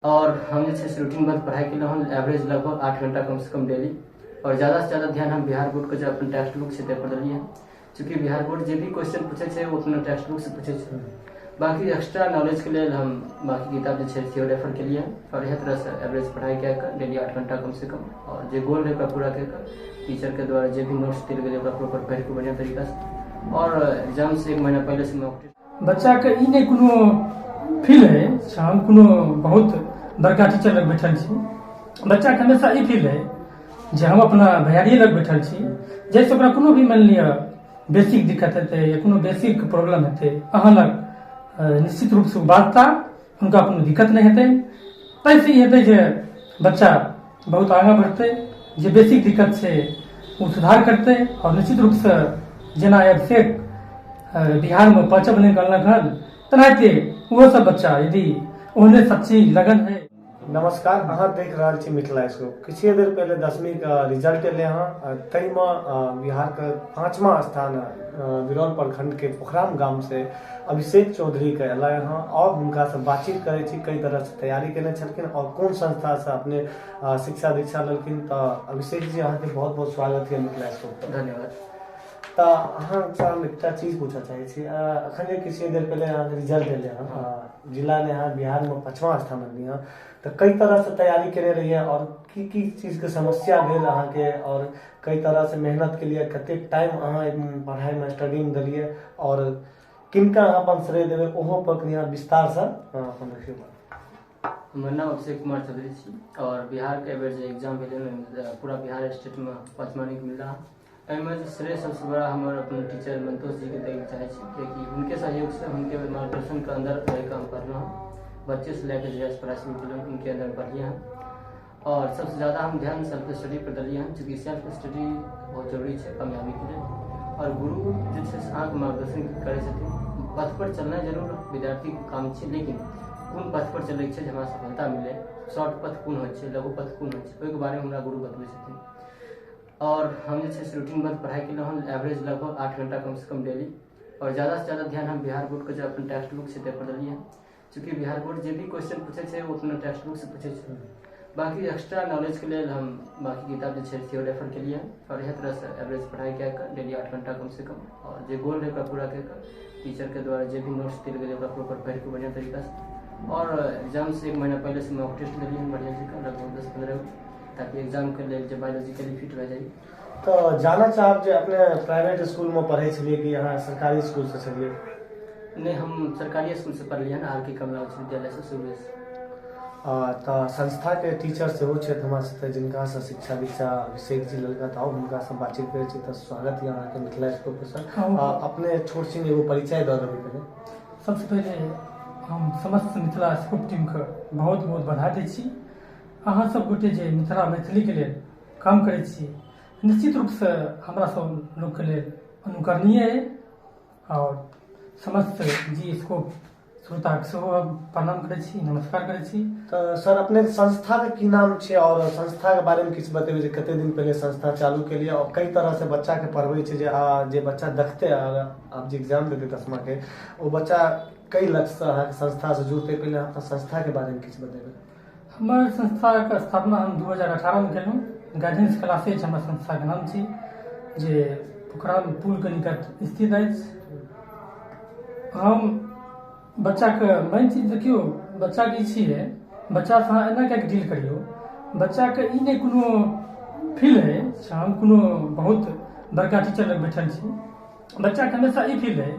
आओर हम जे छै से रूटीनबद्ध पढ़ाइ केलहुँ हन, एवरेज लगभग 8 घंटा कमसँ कम डेली। आओर ज्यादासँ ज्यादा ध्यान हम बिहार बोर्डके जे अपन टेक्स्ट बुक छै ताहिपर देलियै हन। चूँकि बिहार बोर्ड जे भी क्वेश्चन पूछै छै ओ अपना टेक्स्ट बुकसँ पूछै छै। बाँकी एक्स्ट्रा नॉलेजके लेल हम बाँकी किताब जे छै सेहो रेफर केलियै हन। आओर इएह तरहसँ एवरेज पढ़ाइ कए कऽ डेली 8 घंटा कमसँ कम, आओर जे गोल रहै ओकरा पूरा कए कऽ टीचरके द्वारा जे भी नोट्स देल गेलै ओकरा प्रॉपर पढ़ि कऽ बढ़िआँ तरीकासँ, आओर एग्जामसँ 1 महीना पहिलेसँ मॉक टेस्ट। बच्चाके ई नहि कोनो फील होइ जे हम कोनो बहुत बड़का टीचर लग बैठल छी। बच्चाके हमेशा ई फील होइ जे हम अपना भैयारिए लग बैठल छी, जाहिसँ ओकरा कोनो भी मानि लिअ बेसिक दिक्कत हेतै या कोनो बेसिक प्रॉब्लम हेतै, अहाँ लग निश्चित रूपसँ ओ बाजता, हुनका कोनो दिक्कत नहि हेतै। ताहिसँ ई हेतै जे बच्चा बहुत आगाँ बढ़तै, जे बेसिक दिक्कत छै ओ सुधार करतै। आओर निश्चित रूपसँ जेना अभिषेक बिहारमे 5म रैंक अनलक हन, तेनाहिते ओहो सब बच्चा यदि ओहने सच्ची लगन है। नमस्कार, अहाँ देख रहल छी मिथिला स्कोप। किछुए देर पहिले 10वीं के रिजल्ट एलै हँ, ताहिमे बिहारके 5वां स्थान बिरौल प्रखंड के पोखराम गाम से अभिषेक चौधरी के एलै हँ और हुनका से बातचीत करै छी, कई तरह से तैयारी केने छलखिन और कोन संस्था से अपने शिक्षा दीक्षा लेलखिन। तऽ अभिषेक जी, अहाँके बहुत बहुत स्वागत है मिथिला स्कोप पर। धन्यवाद। तऽ अहाँसँ हम एकटा चीज पूछऽ चाहै छी। अखन जे किछु देर पहिले अहाँके रिजल्ट एलै हँ, जिला ने अहाँ बिहारमे 5वां स्थान अनली हँ, तऽ कई तरहसँ तैयारी केने रहियै और की की चीजके समस्या भेल अहाँके और कई तरहसँ मेहनत केलियै, कतेक टाइम अहाँ पढ़ाइमे स्टडीमे देलियै और किनका अहाँ अपन श्रेय देबै, ओहो पर कनि अहाँ विस्तारसँ अपन रखियौ। हमर नाम अभिषेक कुमार चौधरी छी और बिहारके एहिबेर जे एग्जाम भेलै ओहिमे पूरा बिहार स्टेटमे 5वां रैंक मिलला। एहिमे जे श्रेय सबसँ बड़ा हमर अपन टीचर मंतोष जीके दैके चाहै छी, कियाकि हुनके सहयोगसँ हुनके मार्गदर्शनके अन्दर रहिकऽ हम पढ़लहुँ हँ। बच्चेसँ लए कऽ जहियासँ पढ़ाइ शुरू केलहुँ हुनके अन्दर पढ़लियै हँ। और सबसँ ज्यादा हम ध्यान सेल्फ स्टडी पर देलियै हँ, चूँकि सेल्फ स्टडी बहुत जरूरी छै कामयाबीके लेल। आओर गुरु जे छै से अहाँके मार्गदर्शन करै छथिन। पथ पर चलनाइ जरूर विद्यार्थीके काम छै, लेकिन कोन पथ पर चलैके छै जे हमरा सफलता मिले, शॉर्ट पथ कोन होइ छै, लघु पथ कोन होइ छै, ओहिके बारेमे हमरा गुरु बतबै छथिन। आओर हम जे छै से रूटीनबद्ध पढ़ाइ केलहुँ हन, एवरेज लगभग 8 घंटा कमसँ कम डेली। आओर ज्यादासँ ज्यादा ध्यान हम बिहार बोर्डके जे अपन टेक्स्ट बुक छै ताहिपर देलियै हन। चूँकि बिहार बोर्ड जे भी क्वेश्चन पूछै छै ओ अपना टेक्स्ट बुकसँ पूछै छै। बाँकी एक्स्ट्रा नॉलेजके लेल हम बाँकी किताब जे छै सेहो रेफर केलियै हन। आओर इएह तरहसँ एवरेज पढ़ाइ कए कऽ डेली 8 घंटा कमसँ कम, आओर जे गोल रहै ओकरा पूरा कए कऽ टीचरके द्वारा जे भी नोट्स देल गेलै ओकरा प्रॉपर पढ़ि कऽ बढ़िआँ तरीकासँ, आओर एग्जामसँ 1 महीना पहिलेसँ मॉक टेस्ट देलियै हन बढ़िआँ जकाँ, लगभग 10-15 गो, ताकि एग्जामके लेल जे बायोलॉजिकली फिट भए जाइ। तऽ जानऽ चाहब जे अपने प्राइवेट स्कूलमे पढ़ै छलियै कि अहाँ सरकारी स्कूलसँ छलियै? नहि, हम सरकारी स्कूलसँ पढ़लियै हन, आर के कमला उच्च विद्यालयसँ शुरुएसँ। तऽ संस्थाके टीचर सेहो छथि हमरा साथे, जिनकासँ शिक्षा दीक्षा अभिषेक जी लेलका, तऽ आउ हुनकासँ बातचीत करै छी। तऽ स्वागत यऽ अहाँके मिथिला स्कूल सर। अपने छोट छिन एगो परिचय दऽ देबै पहिले। सबसँ पहिले हम समस्त मिथिला स्कूप टीमके बहुत बहुत बधाई दै छी। अहाँ सब गोटे जे मिथिला मैथिलीके लेल काम करै छी, निश्चित रूपसँ हमरा सब लोकके लेल अनुकरणीय अइ। आओर समस्त जी स्कोप श्रोताके सेहो हम प्रणाम करै छी, नमस्कार करै छी। तऽ सर, अपने संस्थाके की नाम छै आओर संस्थाके बारेमे किछु बतेबै जे कते दिन पहिले संस्था चालू केलियै आओर कई तरहसँ बच्चाके पढ़बै छै, जे जे बच्चा देखतै आब जे एग्जाम देतै 10माके, ओ बच्चा कई लक्ष्यसँ अहाँके संस्थासँ जुड़तै? पहिले अहाँ अपना संस्थाके बारेमे किछु बतेबै। हमर संस्थाके स्थापना हम 2018मे केलहुँ। गाइडेंस क्लासेज हमर संस्थाके नाम छी, जे पोखराम पुलके निकट स्थित अछि। हम बच्चाके मेन चीज देखियौ, बच्चाके ई छियै, बच्चासँ अहाँ एना कए कऽ डील करियौ, बच्चाके ई नहि कोनो फील होइ जे हम कोनो बहुत बड़का टीचर लग बैठल छी। बच्चाके हमेशा ई फील होइ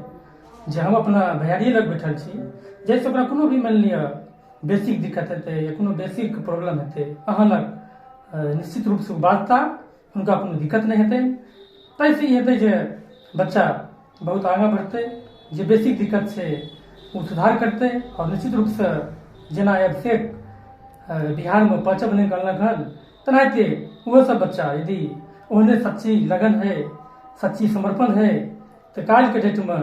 जे हम अपना भैयारिए लग बैठल छी, जाहिसँ ओकरा कोनो भी मानि लिअ बेसिक दिक्कत हेतै या कोनो बेसिक प्रॉब्लम हेतै, अहाँ लग निश्चित रूपसँ ओ बाजता, हुनका कोनो दिक्कत नहि हेतै। ताहिसँ ई हेतै जे बच्चा बहुत आगाँ बढ़तै, जे बेसिक दिक्कत छै ओ सुधार करतै। आओर निश्चित रूपसँ जेना अभिषेक बिहारमे 5म रैंक अनलक हन, तेनाहिते ओहो सब बच्चा यदि ओहने सच्ची लगन है, सच्ची समर्पण है, तऽ काल्हिके डेटमे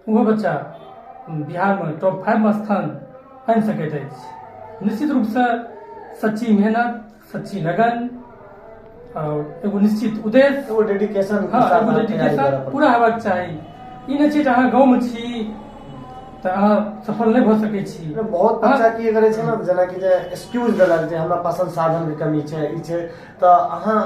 ओहो बच्चा बिहारमे टॉप 5मे स्थान आनि सकैत अछि। निश्चित रूपसँ सच्ची मेहनत, सच्ची लगन आओर एगो निश्चित उद्देश्य, एगो डेडिकेशन, हँ, एगो डेडिकेशन पूरा हेबाक चाही। ई नहि छै जे अहाँ गाँवमे छी तऽ अहाँ सफल नहि भऽ सकै छी। बहुत बच्चा की करै छै ने, जेनाकि जे एक्सक्यूज देलक जे हमरा पास संसाधनके कमी छै, ई छै, तऽ अहाँ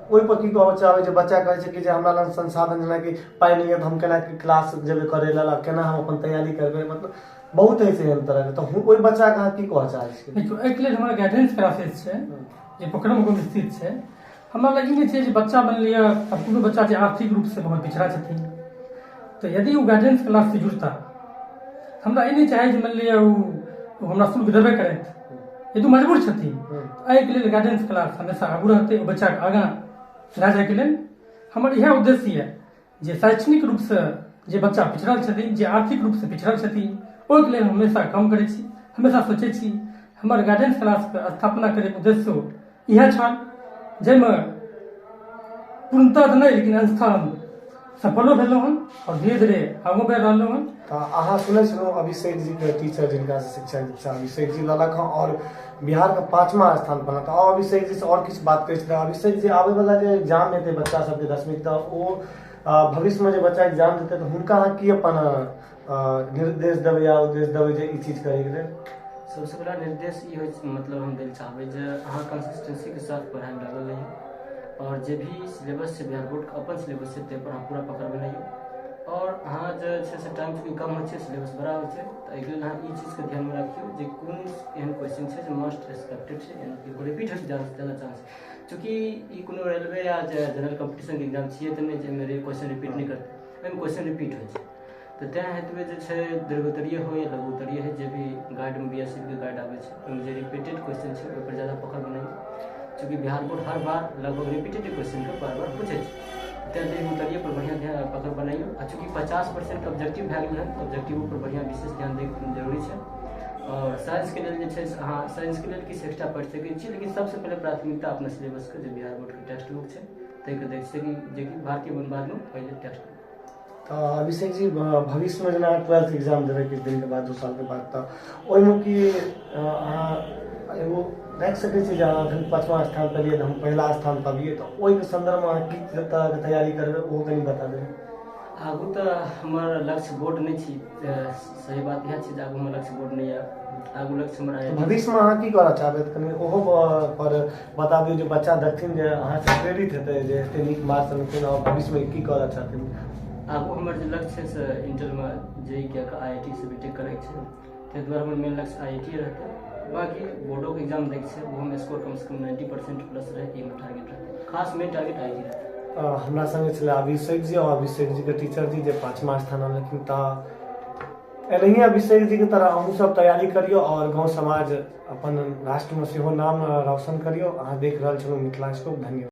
ओहिपर की कहऽ चाहबै जे बच्चा कहै छै कि जे हमरा लग संसाधन जेनाकि पाइ नहि यऽ तऽ हम केना क्लास जेबै करै लेल, केना हम अपन तैयारी करबै, मतलब बहुत होइ छै एहन तरहके, तऽ ओहि बच्चाके अहाँ की कहऽ चाहै छियै? देखियौ, एहिके लेल हमर गाइडेंस क्लासेज छै जे पोखरम स्थित छै। हमरा लग ई नहि छै जे बच्चा मानि लिअ आब कोनो बच्चा जे आर्थिक रूपसँ बहुत पिछड़ा छथिन, तऽ यदि ओ गाइडेंस क्लाससँ जुड़ता, हमरा ई नहि चाही जे मानि लिअ ओ हमरा शुल्क देबे करथि। यदि मजबूर छथिन, एहिके लेल गाइडेंस क्लास हमेशा आगू रहतै। ओ बच्चाके आगाँ लए जाइके लेल हमर इएह उद्देश्य यऽ जे शैक्षणिक रूपसँ जे बच्चा पिछड़ल छथिन, जे आर्थिक रूपसँ पिछड़ल छथिन, ओहिके लेल हम हमेशा काम करै छी, हमेशा सोचै छी। हमर गाइडेंस क्लासके स्थापना करैके उद्देश्य इएह छल, जाहिमे पूर्णतः तऽ नहि, लेकिन अंशतः हम सफलो भेलहुँ हन आओर धीरे धीरे आगू बढ़ि रहलहुँ हन। तऽ अहाँ सुनै छलहुँ अभिषेक जीके टीचर, जिनकासँ शिक्षा दीक्षा अभिषेक जी लेलक हँ आओर बिहारके 5वां स्थान पर। तऽ आओर अभिषेक जीसँ आओर किछु बात करै छलै। अभिषेक जी, आबैवला जे एग्जाम हेतै बच्चा सबके 10वीं, तऽ ओ भविष्यमे जे बच्चा एग्जाम देतै तऽ हुनका अहाँ की अपन निर्देश देबै या उद्देश्य देबै जे ई चीज करैके लेल? सबसँ बड़ा निर्देश ई होइ, मतलब हम दै लए चाहबै जे अहाँ कंसिस्टेंसीके साथ पढ़ाइमे लागल रहियौ आओर जे भी सिलेबस छै बिहार बोर्डके अपन सिलेबस छै, ताहिपर अहाँ पूरा पकड़ बनैयौ। आओर अहाँ जे छै से टाइम चूँकि कम होइ छै, सिलेबस बड़ा होइ छै, तऽ एहिके लेल अहाँ ई चीजके ध्यानमे राखियौ जे कोन एहन क्वेश्चन छै जे मोस्ट एक्सपेक्टेड छै, यानी कि रिपीट होइके ज्यादा चांस। चूँकि ई कोनो रेलवे या जनरल कम्पटिशनके एग्जाम छियै तऽ नहि जाहिमे क्वेश्चन रिपीट नहि करतै, ओहिमे क्वेश्चन रिपीट होइ छै। तऽ तैँ हेतुए जे छै दीर्घोत्तरीय हो या लघुत्तरीय हो, जे भी गाइडमे बी एस सी के गाइड आबै छै, ओहिमे जे रिपीटेड क्वेश्चन छै ओहिपर ज्यादा पकड़ बनैयौ। चूँकि बिहार बोर्ड हर बार लगभग रिपीटेड क्वेश्चनके बार बार पूछै छै, तैँ दीर्घोत्तरीय पर बढ़िआँ ध्यान पकड़ बनैयौ। आ चूँकि 50% ऑब्जेक्टिव भए गेल हन, ऑब्जेक्टिवो पर बढ़िआँ विशेष ध्यान दैके जरूरी छै। आओर साइंसके लेल जे छै से अहाँ साइंसके लेल किछु एक्स्ट्रा पढ़ि सकै छी, लेकिन सबसँ पहिले प्राथमिकता अपना सिलेबसके जे बिहार बोर्डके टेक्स्ट बुक छै ताहिके देख सकी, जेकि भारतीय वनवादमे पहिले टेक्स्ट बुक। तऽ अभिषेक जी, भविष्यमे जेना 12th exam देबै किछु दिनके बाद, 2 सालके बाद, तऽ ओहिमे की अहाँ एगो राखि सकै छी जे अहाँ एखन 5वां स्थान पर एलियै तऽ हम पहिला स्थान पाबियै, तऽ ओहिके सन्दर्भमे अहाँ की तरहके तैयारी करबै ओहो कनि बता देबै। आगू तऽ हमर लक्ष्य बोर्ड नहि छी, सही बात इएह छै जे आगू हमर लक्ष्य बोर्ड नहि यऽ, आगू लक्ष्य हमर आइ भविष्यमे अहाँ की करऽ चाहबै, तऽ कनि ओहो पर बता दियौ जे बच्चा देखथिन जे अहाँसँ प्रेरित हेतै जे एते नीक मार्क्स अनलखिन आओर भविष्यमे की करऽ चाहथिन। आगू हमर जे लक्ष्य छै से इंटरमे जे ई कए कऽ आई I T से बी टेक करैके छै, ताहि दुआरे हमर मेन लक्ष्य आई I T रहतै। बाँकी बोर्डोके एग्जाम दैके छै, ओहोमे स्कोर कमसँ कम 90% प्लस रहै, ई हमर टारगेट रहतै। खास मेन टारगेट I I T रहतै। हमरा संगे छलै अभिषेक जी आओर अभिषेक जीके टीचर जी जे 5वां स्थान अनलखिन। तऽ एनाहिए अभिषेक जीके तरह अहूँ सब तैयारी करियौ आओर गाँव समाज अपन राष्ट्रमे सेहो नाम रोशन करियौ। अहाँ देख रहल छलहुँ मिथिला स्कोप। धन्यवाद।